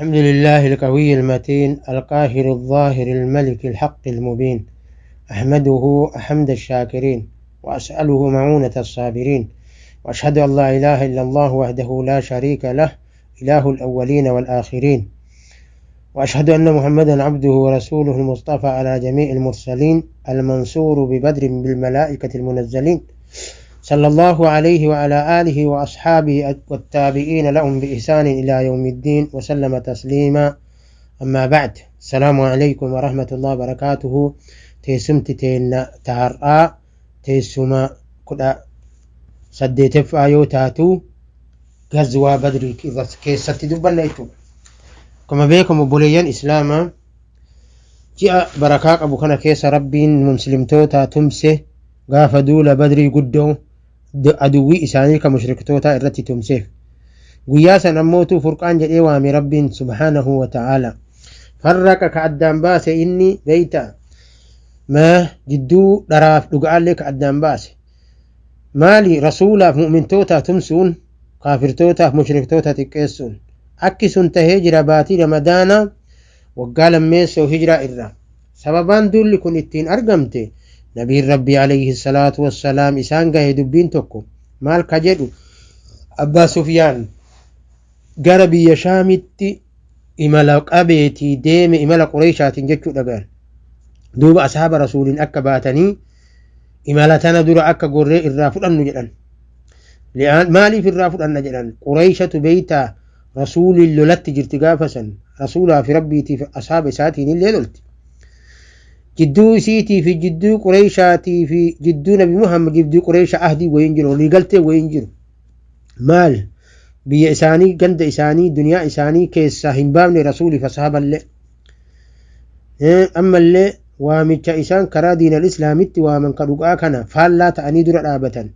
الحمد لله القوي المتين القاهر الظاهر الملك الحق المبين، أحمده حمد الشاكرين وأسأله معونة الصابرين، وأشهد أن لا إله إلا الله وحده لا شريك له إله الأولين والآخرين، وأشهد أن محمدا عبده ورسوله المصطفى على جميع المرسلين المنصور ببدر بالملائكة المنزلين، صلى الله عليه وعلى آله وأصحابه والتابعين لهم بإحسان إلى يوم الدين وسلم تسليما. أما بعد، السلام عليكم ورحمة الله وبركاته. teessumti teenna tahar'aa teessuma 18ffaa yoo taatu, gazwaa Badrii keessatti dubbanna jechuudha. Akkuma beekamu, obboleeyyan Islaamaa, ji'a barakaa qabu kana keessa Rabbiin muslimtoota tumse. Gaafa duula Badrii guddoo aduwwii isaanii kan mushriktootaa irratti tumseef. Guyyaa san ammootuu Furqaan jedhee waame Rabbiin subhaanahu wa ta'aala. Farraqa ka addaan baase inni beeyta ma jidduu dharaaf dhuga'aallee ka addaan baase. Maali? Rasuulaaf mu'mintootaa tumsuun, kaafirtootaaf mushriktoota xiqqeessuun. Akki sun tahee jira baatii Ramadaana waggaa lammeessoo hijiraa irraa. Sababaan duulli kun ittiin argamte, nabiin Rabbii alayhi salaatu wassalaam isaan gahe dubbiin tokko. Maal ka jedhu? Abbaa Sufyaan gara biyya Shaamitti imala qabeetii deeme, imala Qureeshaatiin jechuu dhagayan. Duuba ashaaba rasuuliin akka baatanii imala tana dura akka gorree irraa fudhannu jedhan. Maaliif irraa fudhanna jedhan? Qureeshatu beeytaa rasuuliin lolatti jirti gaafa san. Rasuulaa fi Rabbiitiif ashaaba isaatiin illee lolti. Jidduu isiitii fi jidduu Qureeshaatii fi jidduu Nabi Muhammad, jidduu Qureesha ahdii wayiin jiru, waliigaltee wayiin jiru. Maal, biyya isaanii, ganda isaanii, duniyaa isaanii keessaa hin baafne rasuuliif ashaaballee. Ammallee waamicha isaan karaa diinal islaamitti waaman ka dhugaa kana faallaa ta'anii dura dhaabatan.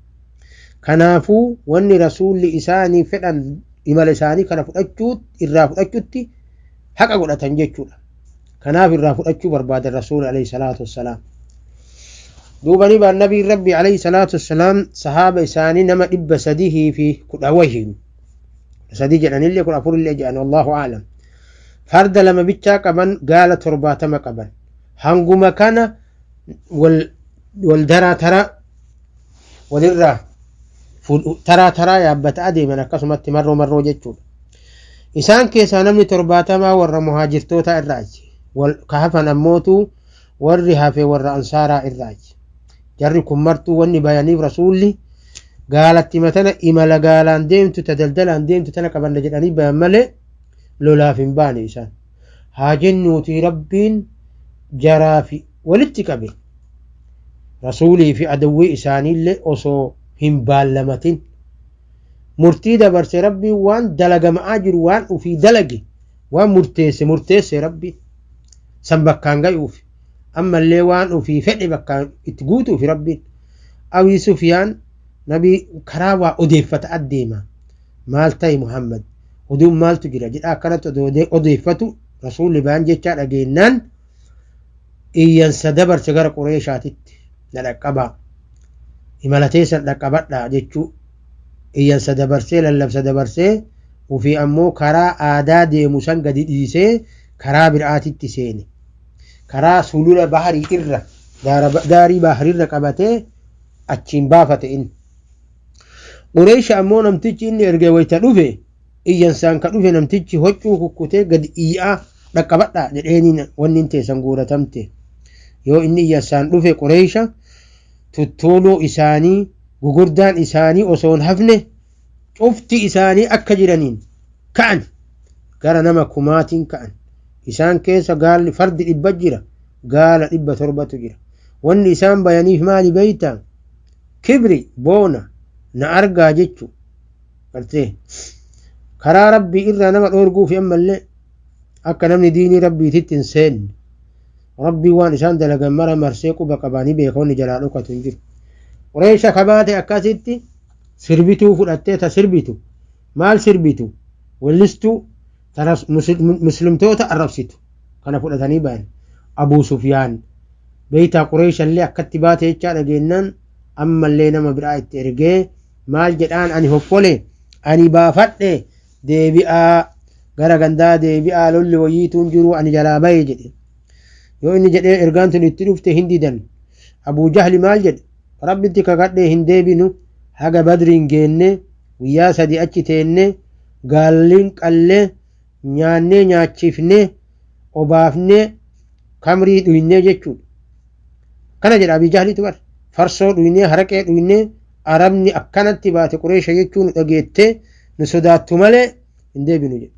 Kanaafuu wanni rasuulli isaanii fedhan imala isaanii kana fudhachuu irraa fudhachuutti haqa godhatan jechuudha. Kanaaf irraa fudhachuu barbaadan rasuula alayhi salaatu wassalaam. Duuba ni baan nabiin Rabbi alayhi salaatu wassalaam sahaaba isaanii nama 310 wahiin. 13 jedhanillee 14llee jedhan, wallahu a'lam. Farda lama bichaa qaban, gaala 70 qaban. Hanguma kana wal daraa taraa walirraa taraa taraa yaabbata adeeman, akkasumatti marroo marroo jechuudha. Isaan keessaa namni 70 warra muhaajirtoota irraachi. Ka hafan ammootu warri hafe warra ansaaraa irraachi. Jarri kun martuu wanni bayaniif rasuulli gaalatti matana imala gaalaan deemtu ta daldalaan deemtu tana qabanna jedhanii bayan malee lolaaf hin baane isaan. Haa jennuutii Rabbiin jaraa fi walitti qabe. Rasuulii fi adawwii isaaniillee osoo hin baallamatin murtii dabarse. Rabbiin waan dalagamaa jiru, waan ufii dalage, waan murteesse murteesse. Rabbiin san bakkaan gayuuf, ammallee waan ufii fedhe bakkaan itti guutuuf Rabbiin. Abii Sufyaan nabii karaa waa odeeffata addeema. Maal ta'e Muhammad, oduun maaltu jira jedha. Akkanatti odeeffatu rasuulli baan jechaa dhageennaan iyyansa dabarse gara Qureeshaatitti, na dhaqqabaa, imala teessan dhaqqabadhaa jechuu iyyansa dabarsee, lallabsa dabarsee, ufii ammoo karaa aadaa deemu san gadi dhiisee karaa biraatitti seene. Karaa sulula baharii irra, daarii baharirra qabatee achiin baafate inni. Qureesha ammoo namtichi inni erge wayta dhufe, iyyansaan ka dhufe namtichi hoccuu kukkutee gadi iyyaa dhaqqabadhaa jedheeniin wanni hin teessan guuratamte. Yoo inni iyyansaan dhufe, Qureesha tuttuuluu isaanii gugurdaan isaanii osoo hin hafne cufti isaanii akka jiraniin ka'an, gara nama kumaatiin ka'an. Isaan keessa gaalli fardi 100 jira, gaala 700tu jira. Wanni isaan bayaniif maali beeyta? Kibri, boona, na argaa jechu gartee karaa Rabbii irraa nama dhoorguufi, ammallee akka namni diinii Rabbiititti hin seenne. Rabbii waan isaan dalagan mara marsee quba qabaa, ni beeka, wanni jalaa dhokatu hin jiru. Qureesha kabaate akkasitti sirbituu fudhattee ta sirbitu. Maal sirbitu? Wellistuu ta muslimtoota arrabsitu kana fudhatanii bayan. Abuu Sufyaan beeytaa Qureeshallee akkatti baate jechaa dhageennaan ammallee nama biraa itti ergee maal jedhaan? Ani hoffole, ani baafadhe, deebi'aa. Gara gandaa deebi'aa, lolli wayiituun jiru, ani jalaa bahe jedhe. Yoo inni jedhee ergaan tun itti dhufte hin didan. Abuu Jahli maal jedhe? Rabbitti kakadhee, hin deebinu haga Badriin geenne, guyyaa 3 achi teenne, gaalliin qallee, nyaannee, nyaachifne, obaafne, kamrii dhuynee jechuudha. Kana jedha Abii Jahliitu bar. Farsoo dhuynee, haraqee dhuynee, Arabni akkanatti baate Qureesha jechuu nu dhageettee nu sodaattu malee hin deebinu jedhe.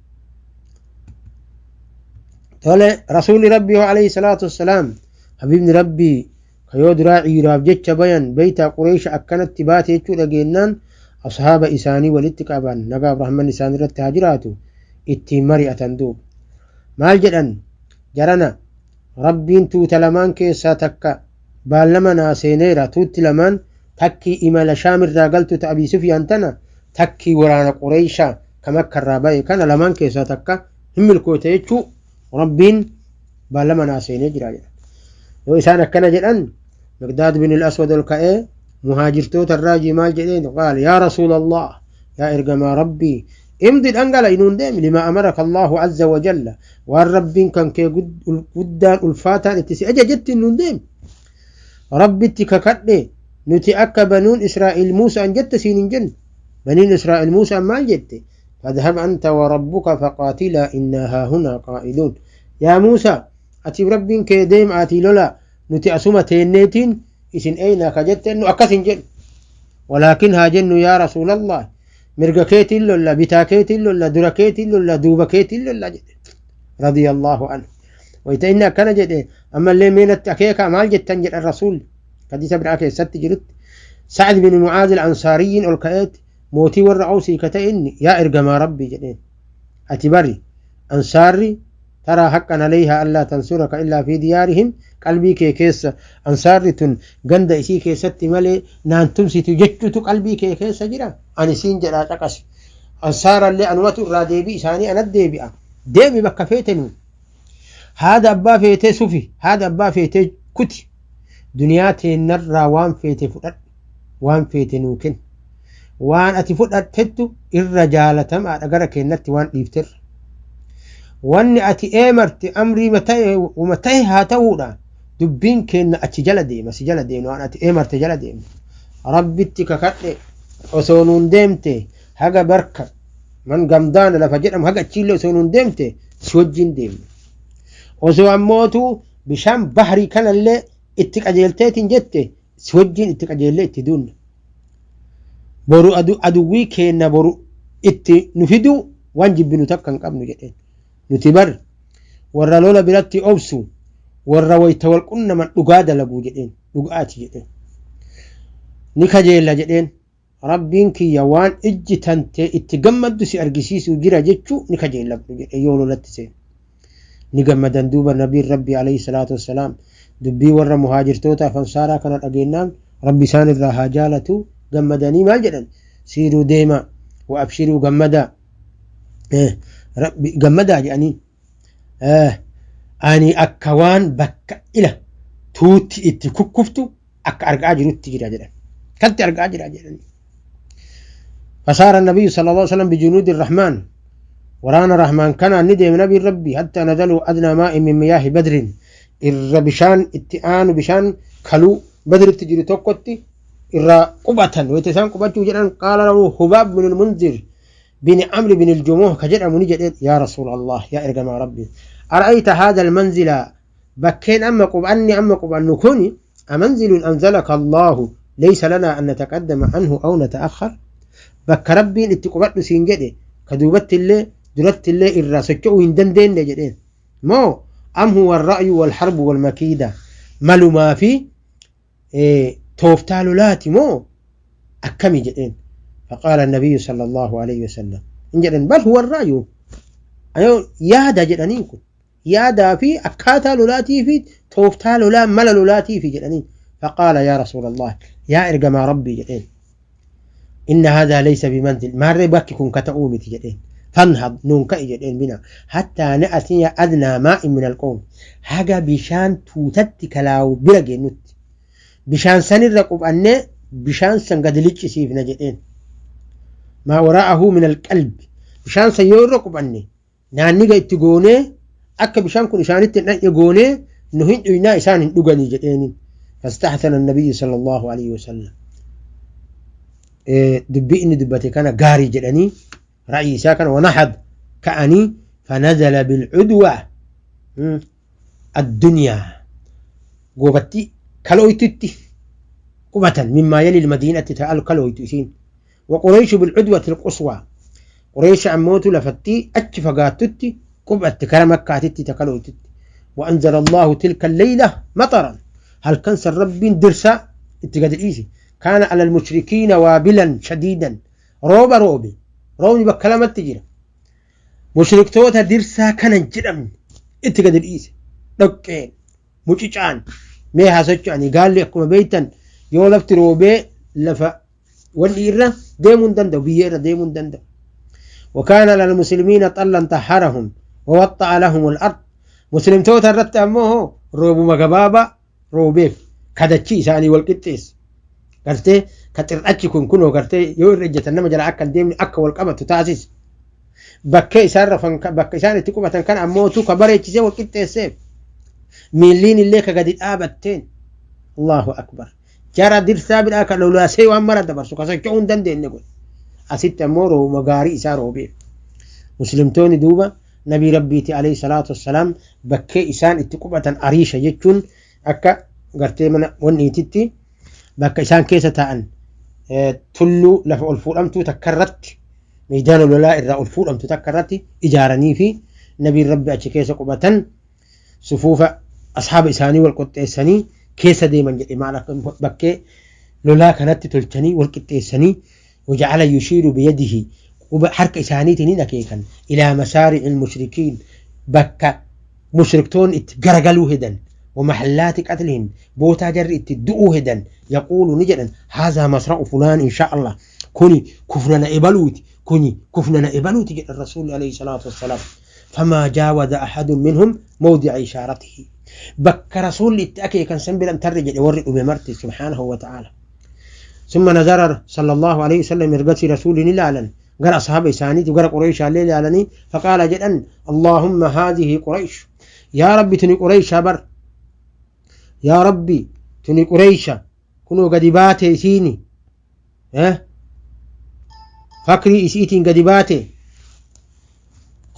Tole, Rasuulli Rabbii hoo alayhi salaatu wassalaam, habiibni Rabbii ka yoo duraa ciiraaf jecha bayan, beeytaa Qureesha akkanatti baate jechuu dhageennaan ashaaba isaanii walitti qaban, nagaaf rahmanni isaan irratti haa jiraatu, ittiin mari'atan duuba. Maal jedhan? Jarana, Rabbiin tuuta lamaan keessaa takka baallama naa seeneera. Tuutti lamaan takkii imala Shaamirraa galtu ta Abii Sufyaan tana, takkii waraana Qureeshaa ka Makkarraa baye kana, lamaan keessaa takka hin milkooyta jechuu Rabbiin baallama naa seenee jira jedhan. Yoo isaan akkana jedhan, Miqdaad bin al-Aswad ol ka'ee muhaajirtoota irraa jii maal jedheen? Qaala, yaa Rasuulallah, yaa ergamaa Rabbii, imdi, dhangala'i, nuun deemi, limaa amaraka Allahu azza wa jalla, waan Rabbiin kan kee guddaan ulfaataan itti si ajajetti nuun deemi. Rabbitti kakadhe, nuti akka banuun Israa'il Muusaan jette siin hin jennu. Baniin Israa'il Muusaan maal jette? Fadhhab anta wa rabbuka faqaatilaa innaa haahunaa qaa'iduun. Yaa Muusaa, atiif Rabbiin kee deemaatii lolaa, nuti asuma teenneetiin isin eeynaa ka jette nu akkas hin jennu. Walaakin haa jennu, yaa Rasuulallah, mirga keetiin lolla, bitaa keetiin lolla, dura keetiin lolla, duuba keetiin lolla jedhe. Radiyallahu anhu. Wayita inni akkana jedhe, ammallee mee natti akeekaa, maal jettan jedhan Rasuulli. Hadiisa biraa keessatti jirutti Sa'ad bin Mu'aaz al-Ansaariyyiin ol ka'eetti, mootii warra Awsii ka ta'e inni, yaa ergamaa Rabbii jedheen. Ati bari Ansaarri taraa haqqan alayhaa allaa tansuraka illaa fi diyaarihim, qalbii kee keessa Ansaarri tun ganda isii keessatti malee naan tumsitu jechuutu qalbii kee keessa jira. Ani siin jedhaa caqasi. Ansaarallee anumatu irraa deebii isaanii anat deebi'a. Deemi bakka feete nuun. Haada abbaa feetee sufi, haada abbaa feetee kuti. Duniyaa teennarraa waan feete fudhadhu, waan feete nuu kenni. Waan ati fudhattettu irra jaalatamaadha gara keennatti waan dhiifterra. Wanni ati eemarte amrii uma ta'e haa ta'uudha. Dubbiin keenna achi jala deema, si jala deemna, waan ati eemarte jala deemna. Rabbitti kakadhe, osoo nuun deemte haga barka man gamdaana lafa jedhamu haga achiillee osoo nuun deemte si wajjin deemna. Osoo ammootu bishaan bahrii kanallee itti qajeelteetiin jette si wajjin itti qajeellee itti duunna. Boru aduwwii keenna boru itti nu fiduu waan jibbinu takka hin qabnu jedheen. Nuti bar warra lola biratti obsu, warra wayta wal qunnaman dhugaa dalaguu jedheen, dhugaati jedheen. Ni kajeella jedheen. Rabbiin kiyya waan ijji tantee itti gammaddu si argisiisuu jira jechuu ni kajeelladhu jedhe yoo lolatti seenu. Ni gammadan duuba. Nabiin Rabbii alayhi salaatu wassalaam dubbii warra muhaajirtootaaf ansaaraa kana dhageennaan, Rabbi isaan irraa haa jaalatu, gammadanii maal jedhan? Siiruu, deemaa, wa abshiruu, gammadaa, Rabbi gammadaa jedhaniin. Ani akka waan bakka ila tuutti itti kukkuftu akka argaa jirutti jira jedhan. Kanti argaa jira jedhan. فسار النبي صلى الله عليه وسلم بجنود الرحمن، ورانا رحمن كان ندم نبي ربي، حتى نزلوا أدنى ماء من مياه بدر، إر بشان اتآن بشان كلو بدر تجري توكتي إر قبة ويتسان قبة جدًا. قال له حباب بن المنذر بن عمرو بن الجموح كجد مني يا رسول الله، يا إرجما ربي، أرأيت هذا المنزل، بكين أما قبأني أما قبأن كوني، أمنزل أنزلك الله ليس لنا أن نتقدم عنه أو نتأخر؟ Bakka Rabbiin itti qubadhu siin jedhe ka duubatti illee duratti illee irraa socho'uu hin dandeenye jedheen moo أم هو الرأي والحرب والمكيدة، malumaa fi tooftaa lolaati moo akkami jedheen. فقال النبي صلى الله عليه وسلم in jedhan، بل هو الرأي، yaada jedhaniin, kun yaadaa fi akkaataa lolaatii fi tooftaa lolaa, mala lolaatii fi jedhaniin. فقال يا رسول الله، yaa ergamaa Rabbii jedheen، إن هذا ليس بمنزل، maarree bakki kun ka ta'uu miti jedheen. فانهض، nuun ka'i jedheen، بنا حتى نأتي أدنى ماء من القوم، haga bishaan tuutatti kalaawu bira geennutti bishaan sanirra qubannee bishaan san gadi liccisiifna jedheen. ما وراءه من القلب، bishaan san yoo irra qubanne Naanniga itti goonee akka bishaan kun isaanitti hin dhaqne goonee nu hin dhuynaa, isaan hin dhuganii jedheeni. فاستحسن النبي صلى الله عليه وسلم. Dubbii inni dubbate kana gaarii jedhanii ra'yi isaa kana. ونهض ka'anii فنزل بالعدوة الدنيا goobatti kalooytutti qubatan مما يلي المدينة ta'al kalooytu isiin. وقريش بالعدوة القصوى قريش ammootu lafatti achi fagaattutti qubatte kara Makkaatitti takalooytutti. وأنزل الله تلك الليلة مطرا halkan san Rabbiin dirsa itti gadi dhiise. كان على المشركين وابلا شديدا rooba roobe. Roobni bakka lamatti jira. Mushriktoota dirsaa kanan jedhamne itti gadi dhiise. Dhoqqeen mucicaan mee haa socho'anii. Gaalli akkuma beeytan yoo lafti roobee lafa wanni irra deemuu hin danda'u, biyya irra deemuu hin danda'u. وكان على المسلمين طلا طهرهم ووطأ لهم الأرض. مسلمtoota irratti ammoo roobuma gabaabaa roobeef kadachi isaanii wal qixxeesse. Gartee ka xir'achi kun kunoo gartee yoo irra ejjetan nama jala akka hin deemne akka wal qabatu taasise. Bakkee isaan rafan, bakka isaan itti qubatan kana ammootu ka bareechisee wal qixxeesseef. Miilliin illee ka gadi dhaabatteen. الله أكبر. Jara dirsaa bidhaa ka lolaasee waan mara dabarsu ka socho'uu hin dandeenye godhe. Asitti ammoo roobuma gaarii isaa roobeef. Muslimtoonni duuba nabii Rabbiiti عليه الصلاة والسلام bakkee isaan itti qubatan, ariisha jechuun akka gartee mana wanniititti bakka isaan keessa taa'an, tulluu lafa ol fuudhamtuu takka irratti, meeydaana lolaa irraa ol fuudhamtu takka irratti ijaaranii fi nabiin Rabbi achi keessa qubatan. Sufuufa ashaaba isaanii wal qixxeessanii keessa deeman jedhe. Maal bakkee lolaa kanatti tolchanii wal qixxeessanii. وجعل يشير بيده quba harka isaaniitiin hin akeekan إلى مصارع المشركين bakka mushriktoonni itti garagaluu hedan ومحلات قتلهم bootaa jarri itti du'uu hedan. يقول ni jedhan هذا مصرع فلان إن شاء الله kuni kufnana ebaluuti, kuni kufnana ebaluuti jedhan rasuulli عليه الصلاة والسلام. فما جاوز أحد منهم موضع إشارته bakka rasuulli itti akeekan san biran tarre jedhe warri dhume marti. سبحانه وتعالى. ثم نظر صلى الله عليه وسلم ergasii rasuulli ni laalan gara ashaaba isaaniiti, gara Qurayshallee ilaalanii. فقال jedhan اللهم هذه قريش yaa Rabbi, tuni Quraysha bar, yaa Rabbi, tuni Quraysha kunoo gadi baate isiini fakrii isiitiin gadi baate,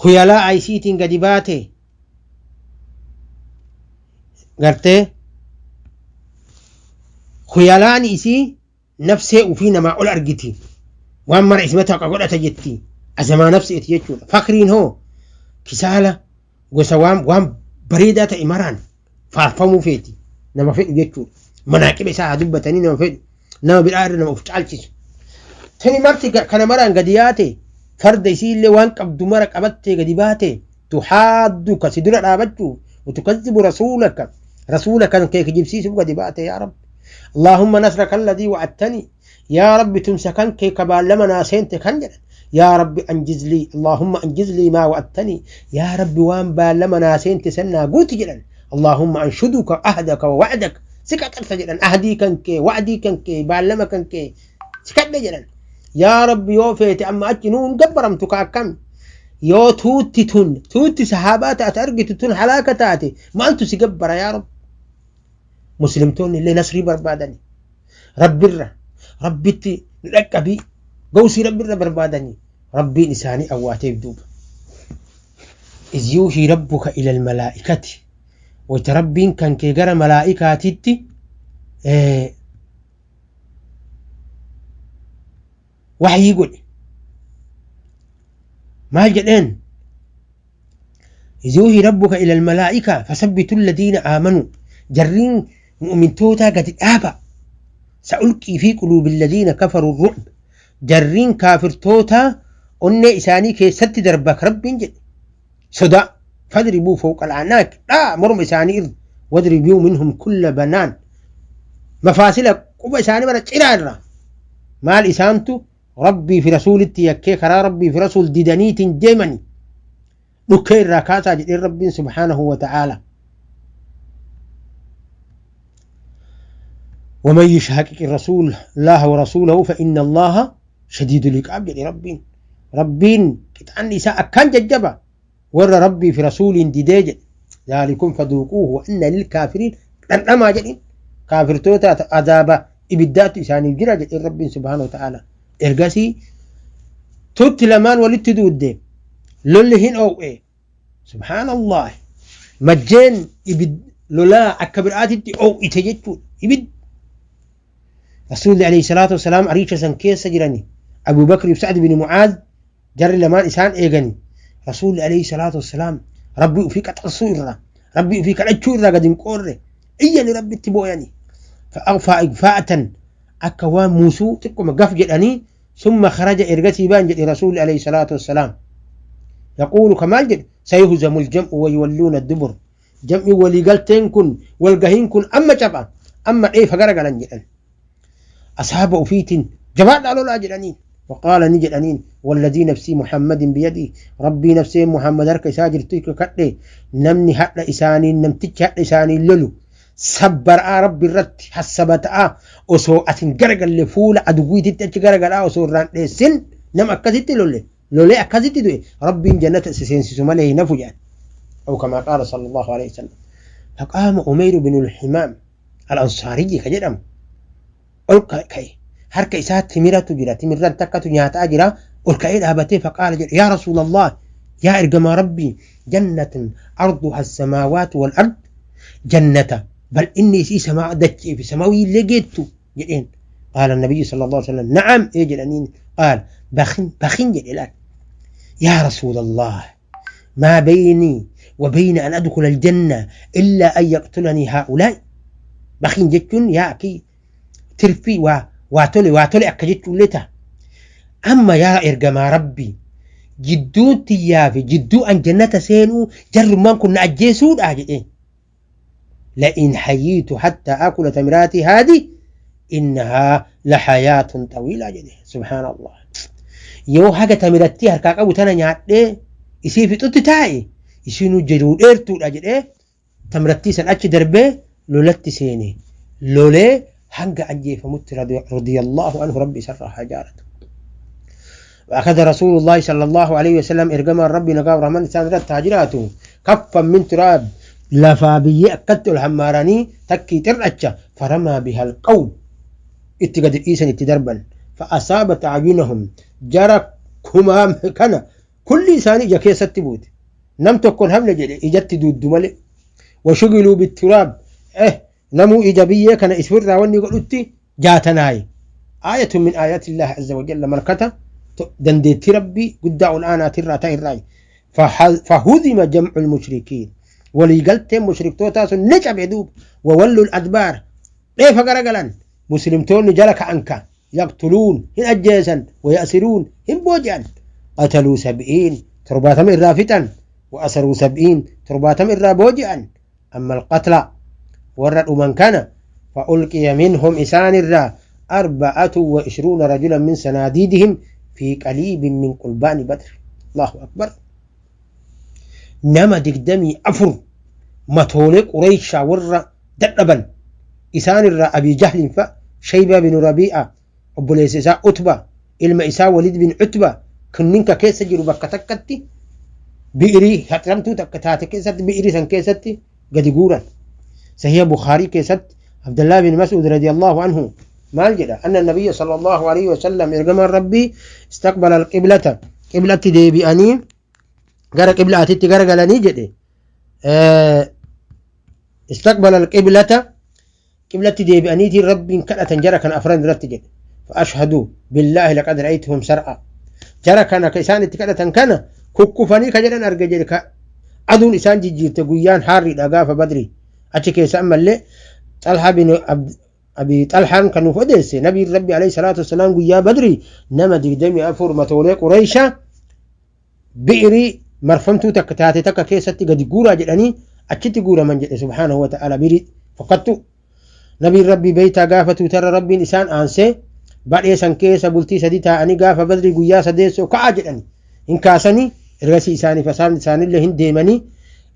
khuyalaa'a isiitiin gadi baate, gartee khuyalaani isii nafsee ufii namaa ol argiti, waan mara ismata haqa godhata jetti, azamaa nafseeti jechuudha. Fakriin hoo kisaala gosa waan bareedaa ta'e maraan faarfamuu feeti, nama fedhu jechuudha. Manaaqiba isaa haa dubbatanii nama fedhu, nama biraa irra nama of caalchisu. Tani marti kana maraan gadi yaate, farda isii illee waan qabdu mara qabattee gadi baate. تحادك si dura dhaabachuu وتكذب رسولك rasuula kan kee kijibsiisuuf gadi baate. Yaa Rabbi اللهم نصرك الذي وعدتني yaa Rabbi tumsa kan kee kabaallama naa seente kan jedhan. Yaa Rabbi أنجز لي اللهم أنجز لي ما وعدتني yaa Rabbi waan baallama naa seente san naa guuti jedhan. اللهم أنشدك عهدك ووعدك si qaxarsa jedhan, ahdii kan kee, wa'dii kan kee, baallama kan kee si kadhe jedhan. Yaa Rabbi yoo feete amma achi nuun gabbaramtu ka akkam yoo tuutti tun tuutti sahaabaa taate argitu tun halaaka taate maaltu si gabbara? Yaa Rabbi, muslimtoonni illee nasrii barbaadani Rabbirra, Rabbitti nu dhaqqabii gawsii Rabbirra barbaadanii Rabbiin isaanii awwaateef duuba. إذ يوحي ربك إلى الملائكة wayta Rabbiin kan kee gara malaa'ikaatitti waxyii godhe maal jedheen? إذ يوحي ربك إلى الملائكة فثبتوا الذين آمنوا jarriin mu'mintootaa gadi dhaaba. سألقي في قلوب الذين كفروا الرعب jarriin kaafirtootaa onnee isaanii keessatti darbak Rabbiin jedhe sodaa. فاضربوا فوق الأعناق dhaa morma isaanii irra واضربوا منهم كل بنان mafaasila quba isaanii mara ciraa irra. Maal isaantu Rabbii fi rasuulitti yakkee karaa Rabbii fi rasuul didaniitiin deemani dhukkee irraa kaasaa jedheen Rabbiin سبحانه وتعالى. ومن يشاقق الرسول الله ورسوله فإن الله شديد العقاب jedhe Rabbiin. Rabbiin qixaanni isaa akkaan jajjaba. Warra Rabbii fi Rasuuliin didee jedhe. Zaalikum faduuquuhu wa inna lilkaafiriin dhandhamaa jedhin. Kaafirtoota azaaba ibiddaatu isaaniif jira jedheen Rabbiin subhaanahu wa ta'aala. Ergasii tutti lamaan walitti duudde lolli hin oow'e. Subhaanallah. Majjeen ibid lolaa akka biraatitti oow'ite jechuudha. Ibid. Rasuulli alayhi salaatu wasalaam ariicha san keessa jirani. Abu Bakri fi Sa'd bin Mu'aaz jarri lamaan isaan eegani. Rasuulli alayhi salaatu wassalaam Rabbii ufii qaxarsuu irraa, Rabbii ufii kadhachuu irraa gad hin qoorre. Iyyani Rabbitti booyani. Fa'aqfaa igfaa'atan akka waan muusuu xiqquma gaf jedhanii summa kharaja ergasii baan jedhe Rasuulli alayhi salaatu wassalaam. Yaquulu kamaal jedhe sayuhzamul jam'u wa yuwalluuna dubur. Jam'i waliigalteen kun walgahiin kun amma capha amma dheefa garagalan jedhan. Ashaaba ufiitiin jabaadhaa lolaa jedhaniin. Waqaala ni jedhaniin walladii nafsii Muhammadin biyadii Rabbii nafseen Muhammad harka isaa jirtu kakadhe namni hadha isaaniin namtichi hadha isaaniin lolu sabbara'aa Rabbi irratti hassabata'aa osoo asin garagalle fuula aduwwiititti achi garagalaa osoo irraan dheessin nama akkasitti lole lolee akkasitti du'e Rabbiin jannata isa seensisu malee hin hafu jedhan. Aw kamaa qaala sallallahu alaihi wasallam. Faqaama Umeyru bin al-Himaam al-Ansaariyyi ka jedhamu ol ka'e harka isaa timiratu jira timirran takkatu nyaataa jira ol ka'ee dhaabatee faqaala jedhe yaa rasuulallah yaa ergamaa rabbii jannatun arduha as-samaawaatu wal ard jannata bal inni isii samaa dachee fi samawii illee geettu jedheen qaala nabiyyi sallallahu alaihi wasallam na'am ee jedhaniin qaala bakhin bakhin jedhe laal yaa rasuulallah ما بيني وبين أن أدخل الجنة إلا أن يقتلني هؤلاء بخين جتون يا أكي ترفي و واتولي واتولي أكا جتون لتا أما يا إرجما ربي جدو تيافي جدو أن جنة سينو جر ما كنا أجيسود أجي لئن حييت حتى آكل تمراتي هذه إنها لحياة طويلة جده سبحان الله yoo haga tamirattii harkaa qabu tana nyaadhee isii fixutti taa'e isiinuu jiruu dheertuudha jedhee tamirattii san achi darbee lolatti seene lolee hanga ajjeefamutti radiyallahu anhu rabbi isarraa haa jaalatu. وأخذ رسول الله صلى الله عليه وسلم إرجما ربي نقام رحمن إنسان رد تاجراته كفا من تراب لفا بي أكدت الحماراني تكي ترأتش فرمى بها القوم اتقد إيسان اتدربا فأصابت أعينهم جرى كمام كان كل إنسان إجا كيست بوت نم تكون هملة جدي إجت دود ملئ وشغلوا بالتراب إيه نمو إيجابية كان إسفر راوني قلت جاتناي آية من آيات الله عز وجل مركته دنديتي ربي قد الآن ترى تيراي فهزم جمع المشركين وليقلت مشرك توتاس نجب يدوب وولوا الأدبار إيه فقرقلا مسلمتون جلك عنك يقتلون هن أجيسا ويأسرون هن بوجان قتلوا 70 ترباتم إرافتا وأسروا 70 ترباتم إرا بوجان أما القتلى ورد من كان فألقي منهم إسان الرا 24 رجلا من سناديدهم في قليب من قلبان بدر. الله أكبر. نما دقدمي أفر متولي قريش ور دقبا إسان الرا أبي جهل فشيبة بن ربيعة أبو ليس إساء أتبة إلما إساء وليد بن عتبة كننك كيس جرو بكتكتي بئري هترمتو تكتاتي كيست بئري سن كيستي قد يقولا صحيح بخاري كيست عبد الله بن مسعود رضي الله عنه ما الجدا أن النبي صلى الله عليه وسلم إرجم ربي استقبل القبلة قبلة دي بأني غير قبلة أتيت غير قالني جدي استقبل القبلة قبلة دي بأني تي ربي كأت جرى كان أفران رت جدي فأشهد بالله لقد رأيتهم سرعة جرى كان كيسان تكأت كان كوكفني كجرا أرجع أدون إنسان جيجي تقويان حاري دعاء فبدري أشكي كيسان ملء طلحة بن أبي طلحة كانوا فديس نبي ربي عليه الصلاة والسلام قيا بدري نما دقدمي أفور متولي قريشة بئري مرفمتو تكتاتي تكا كيستي قد قورا جلاني أشتي قورا من جل سبحانه وتعالى بري فقدت نبي ربي بيتا قافتو ترى ربي إنسان أنسي بعد إيسان كيسة بلتي سديتا أني قافة بدري قيا سديسو كعجلاني إن كاسني رسي إساني فسام إساني اللي هن ديمني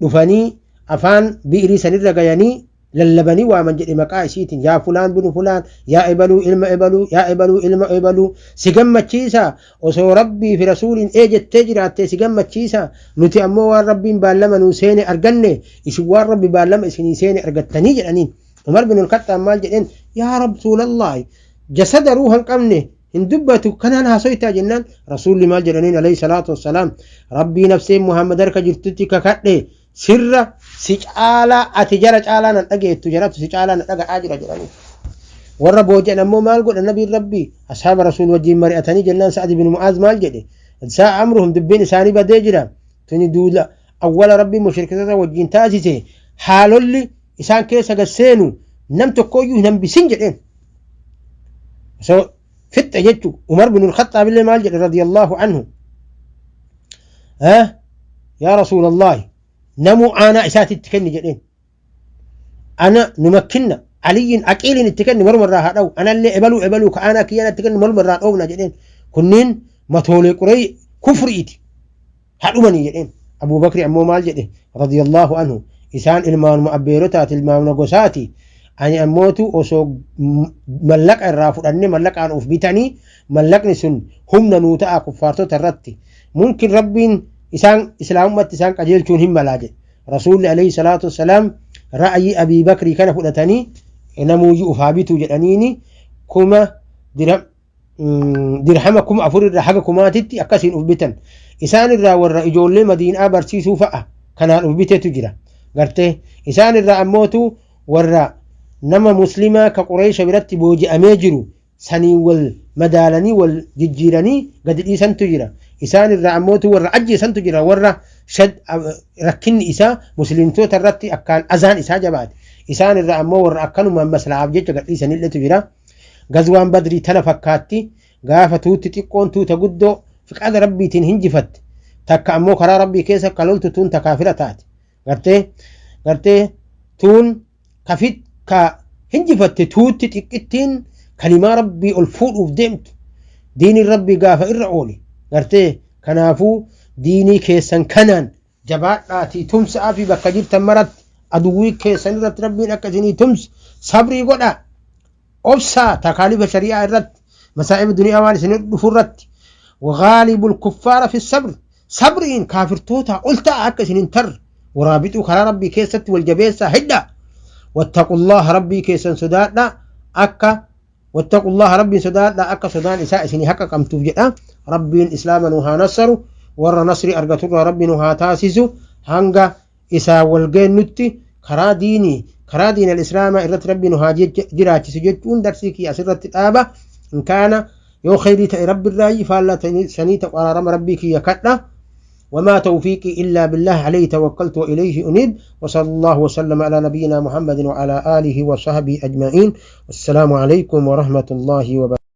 دفني أفان بئري سنرى قياني Lallabanii waaman jedhe maqaa isiitiin, yaa fulaan binu fulaan, yaa ebaluu ilma ebaluu, yaa ebaluu ilma ebaluu, si gammachiisa osoo Rabbii fi Rasuuliin ee jettee jiraattee, si gammachiisa. Nuti ammoo waan Rabbiin baallama nuu seene arganne, isin waan Rabbi baallama isinii seene argattanii jedhaniin. Umar bin Khattaab maal jedheen? Yaa Rasuulallahi, jasada ruuha hin qabne hin dubbatu kanaan haasoytaa jennaan, Rasuulli maal jedhaniin alayhi salaatu wassalaam? Rabbii nafseen Muhammad harka jirtutti kakadhe, sirra si caalaa ati jara caalaa nan dhageettu, jaratu si caalaa na dhaga'aa jira jedhanii. Warra booji'an ammoo maal godha nabiin Rabbii? Ashaaba Rasuul wajjin mari'atanii jennaan, Sa'ad bin Mu'aaz maal jedhe? Sa'a amruhum, dubbiin isaanii badee jira. Tuni duula awwala Rabbii mushriktoota wajjin taasise, haalolli isaan keessa gad seenu nam tokkoyyuu hin hambisin jedheen. So fixxe jechu. Umar bin Khattaab illee maal jedhe radiyallahu anhu? Yaa Rasuulallahi, namuu aanaa isaatitti kenni jedheen. Ana numakkinna Aliyyin Aqiiliin itti kenni, morma irraa haa dha'u, anallee ebaluu ebaluu ka aanaa kiyyaan itti kenni, morma irraa dhoofna jedheen. Kunniin matoolee quree kufriiti, haa dhumanii jedheen. Abuu Bakri ammoo maal jedhe radiyallahu anhu? Isaan ilmaanuma abbeerotaati, ilmaanuma gosaati. Ani ammootu osoo mallaqa irraa fudhannee mallaqaan of bitanii, mallaqni sun humna nuu ta'a kuffaartota irratti, mumkin Rabbiin isaan islaamummaatti isaan qajeelchuun hin malaa jedhe. Rasuulli alayhi salaatu wassalaam ra'ayii Abii Bakrii kana fudhatanii, namuuyyuu uf haa bituu jedhaniini, 1000 dirhama 4000 irraa haga kumaatitti akkasiin uf bitan. Isaan irraa warra ijoollee Madiinaa barsiisuu fa'a kanaan uf bitetu jira gartee. Isaan irraa ammootu warra nama muslimaa ka Qureesha biratti booji'amee jiru saniin wal madaalanii wal jijjiiranii gadi dhiisantu jira. Isaan irraa ammootu warra ajjeesantu jira, warra rakkinni isaa muslimtoota irratti akkaan azaan isaa jabaate. Isaan irraa ammoo warra akkanumaan maslahaaf jecha gad dhiisanilletu jira. Gazwaan Badrii tana fakkaatti. Gaafa tuutti xiqqoon tuuta guddoo fiqaada Rabbiitiin hinjifatte, takka ammoo karaa Rabbii keessa akka loltu tuun ta kaafira taate gartee tuun kafit ka hinjifatte, tuutti xiqqittiin kalimaa Rabbii ol fuudhuuf deemtu, diiniin Rabbii gaafa irra oole gartee. Kanaafuu diinii keessan kanaan jabaadhaatii tumsa'aa fi bakka jirtan maratti aduwwii keessan irratti Rabbiin akka isinii tumsu sabrii godhaa, obsaa takaalifa shari'aa irratti, masaa'ib duniyaa waan isin dhufu irratti. وغالبوا الكفار في الصبر, sabriin kaafirtoota ol ta'a akka isin hin tarre. Waraabixuu, karaa Rabbii keessatti wal jabeessaa hidhaa. واتقوا الله, Rabbii keessan sodaadhaa akka واتقوا الله, Rabbiin sodaadhaa akka sodaan isaa isinii haqa qabtuuf jedha. Rabbiin islaama nu haa nassaru, warra nasri argaturraa Rabbi nu haa taasisu. Hanga isaa wal geennutti karaa diinii, karaa diin al-islaamaa irratti Rabbi nu haa jiraachisu jechuun darsii kiyya asirratti dhaaba. In kaana yoo khayrii ta'e Rabbi irraayi, faallaa sanii ta'u araarama Rabbii kiyya kadha. وما توفيقي إلا بالله، عليه توكلت وإليه أنيب، وصلى الله وسلم على نبينا محمد وعلى آله وصحبه أجمعين، والسلام عليكم ورحمة الله وبركاته.